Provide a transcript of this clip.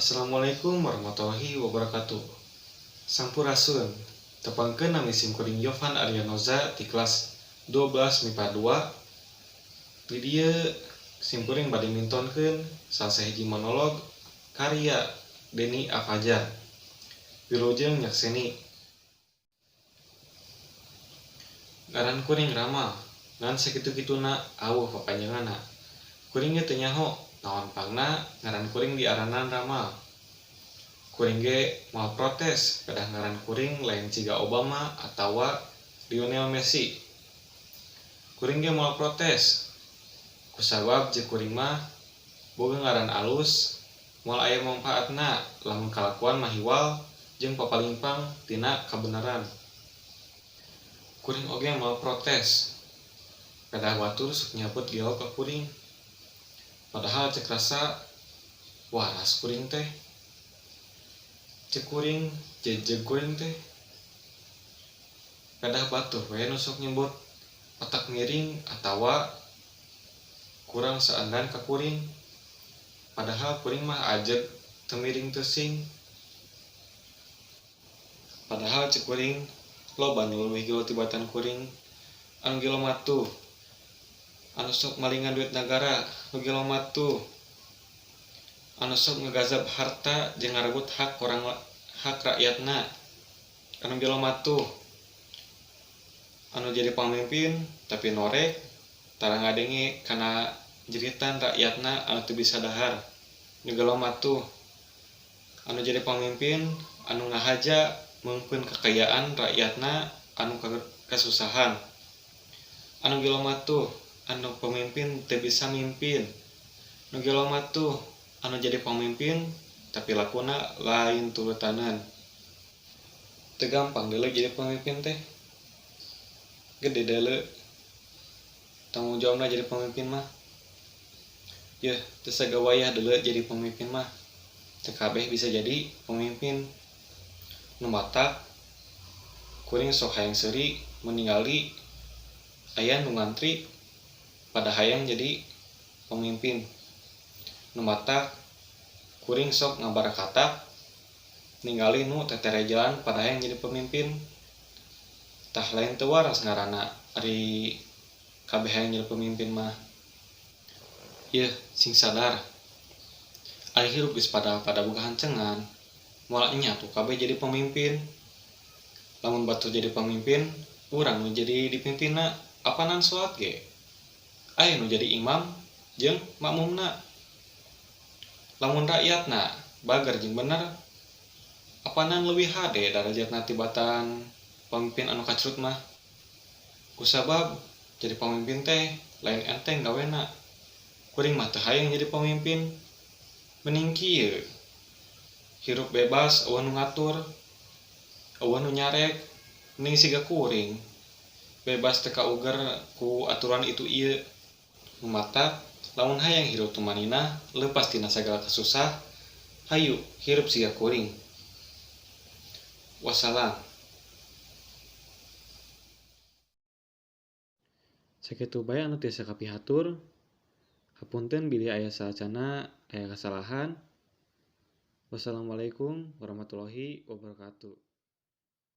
Assalamualaikum warahmatullahi wabarakatuh. Sampurasun. Tepangkeun nami simkuring Yovan Aryanoza ti kelas 12 MIPA 2. Di dieu simkuring bade mintonkeun salah sahiji monolog karya Deni A. Fajar. Wilujeng nyakseni. Ngaran kuring Rama, ngan sakitu-kituna aweuh papanjanganna. Kuring ge teu nyaho naon pangna ngaran kuring diaranan Rama. Kuring ge moal protes pedah ngaran kuring lain ciga Obama atawa Lionel Messi. Kuring ge moal protes kusabab jeung kuring mah boga ngaran alus moal aya mangpaatna lamun kalakuan mahiwal jeung papalingpang tina kabeneran. Kuring oge moal protes pedah batur sok nyabut gelo ka kuring. Padahal cek rasa waras kuring teh. Cek kuring jejeg kuring teh. Pedah batur we nu sok nyebut otak miring atawa kurang saendan ka kuring. Padahal kuring mah ajeg teu miring teu sing. Padahal cek kuring loba nu leuwih gelo tibatan kuring anu gelo matuh. Anu sok malingan duit nagara nu gelo matuh. Anu sok ngagazab harta jeung ngarebut hak orang hak rakyatna anu gelo matuh. Anu jadi pamimpin tapi norek tara ngadenge kana jeritan rakyatna anu teu bisa dahar nu gelo matuh. Anu jadi pamimpin anu ngahaja meungpeun kekayaan rakyatna anu kasusahan. Anu gelo matuh anu pemimpin teu bisa mimpin. Nu gelo matuh anu jadi pamimpin tapi lakuna lain turutaneun. Teu gampang deuleu jadi pamimpin teh. Gede deuleu tanggung jawabna jadi pamimpin mah. Yeuh teu sagawayah deuleu jadi pamimpin mah. Teu kabeh bisa jadi pamimpin. Nu matak kuring sok hayang seuri mun ningali aya nu ngantri pada hayang jadi pemimpin. Nu matak kuring sok ngabarakatak ningali nu tetere jalan pada hayang jadi pemimpin. Tah lain teu waras ngaranna ari kabeh hayang jadi pemimpin mah. Yeuh sing sadar. Ari hirup geus pada boga hancengan, moal enya tuh kabeh jadi pemimpin. Lamun batur jadi pemimpin, urang nu jadi dipimpinna apanan salat ge. Aya nu jadi imam jeung makmumna. Lamun rakyatna bager jeung bener, apanan leuwih hade darajatna tibatan pamimpin anu kacrut mah. Kusabab jadi pamimpin teh lain enteng gawena. Kuring mah teu hayang jadi pamimpin. Mending kieu. Hirup bebas eueuh nu ngatur, eueuh nu nyarek, mending siga kuring. Bebas teu kauger ku aturan itu ieu. Nu matak lamun hayang hirup tumaninah leupas tina sagala kasusah, hayu hirup siga kuring. Wassalam. Sakitu bae anu tiasa kapihatur. Hapunten bilih aya saacana aya kasalahan. Wassalamualaikum warahmatullahi wabarakatuh.